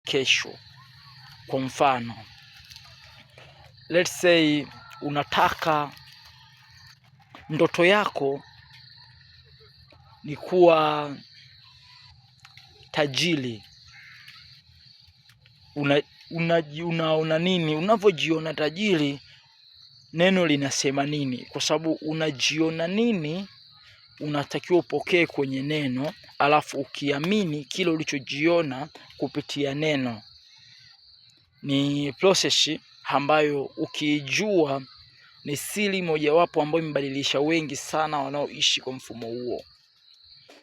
Kesho. Kwa mfano, let's say unataka, ndoto yako ni kuwa tajiri. Una nini? Unavyojiona tajiri, neno linasema nini? Kwa sababu unajiona nini, unatakiwa upokee kwenye neno, alafu ukiamini kile ulichojiona kupitia neno. Ni process ambayo ukiijua ni siri mojawapo ambayo imebadilisha wengi sana wanaoishi kwa mfumo huo.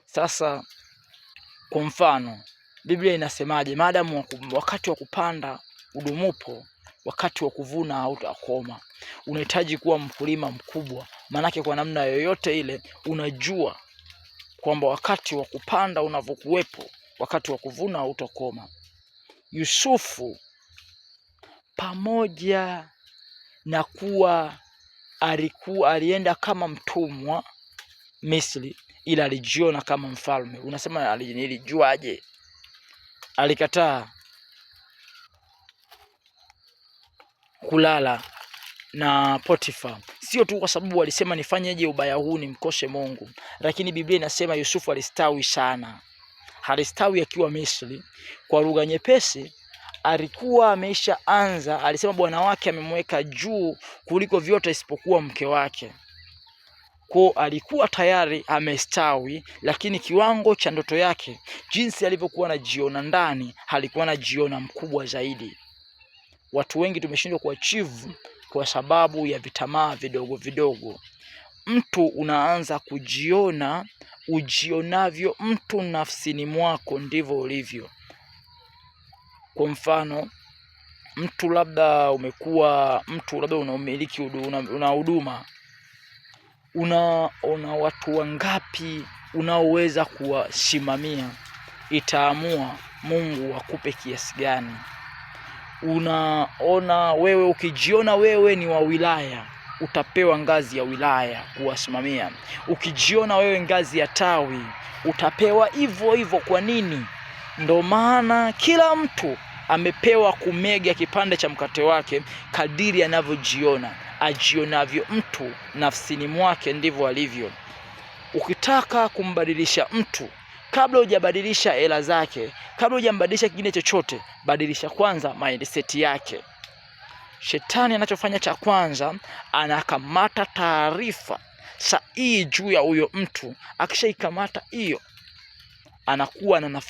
Sasa kwa mfano, Biblia inasemaje? Maadamu wakati wa kupanda udumupo, wakati wa kuvuna hautakoma. Unahitaji kuwa mkulima mkubwa, maanake kwa namna yoyote ile unajua kwamba wakati wa kupanda unavyokuwepo, wakati wa kuvuna hautakoma. Yusufu pamoja na kuwa alikuwa alienda kama mtumwa Misri, ila alijiona kama mfalme. Unasema nilijuaje? Alikataa kulala na Potifa, sio tu kwa sababu alisema nifanyeje ubaya huu nimkoshe Mungu, lakini Biblia inasema Yusufu alistawi sana. Alistawi akiwa Misri. Kwa lugha nyepesi, alikuwa ameisha anza, alisema bwana wake amemweka juu kuliko vyote isipokuwa mke wake. Kwa alikuwa tayari amestawi, lakini kiwango cha ndoto yake, jinsi alivyokuwa anajiona ndani, alikuwa anajiona mkubwa zaidi. Watu wengi tumeshindwa kuachieve kwa sababu ya vitamaa vidogo vidogo. Mtu unaanza kujiona, ujionavyo mtu nafsini mwako ndivyo ulivyo. Kwa mfano, mtu labda umekuwa mtu labda unamiliki una huduma, una watu wangapi unaoweza kuwasimamia, itaamua Mungu akupe kiasi gani. Unaona wewe, ukijiona wewe ni wa wilaya, utapewa ngazi ya wilaya kuwasimamia. Ukijiona wewe ngazi ya tawi, utapewa hivyo hivyo. Kwa nini? Ndo maana kila mtu amepewa kumega kipande cha mkate wake kadiri anavyojiona. Ajionavyo mtu nafsini mwake ndivyo alivyo. Ukitaka kumbadilisha mtu, kabla hujabadilisha hela zake, kabla hujambadilisha kingine chochote, badilisha kwanza mindset yake. Shetani anachofanya cha kwanza, anakamata taarifa sahihi juu ya huyo mtu. Akishaikamata hiyo, anakuwa na nafasi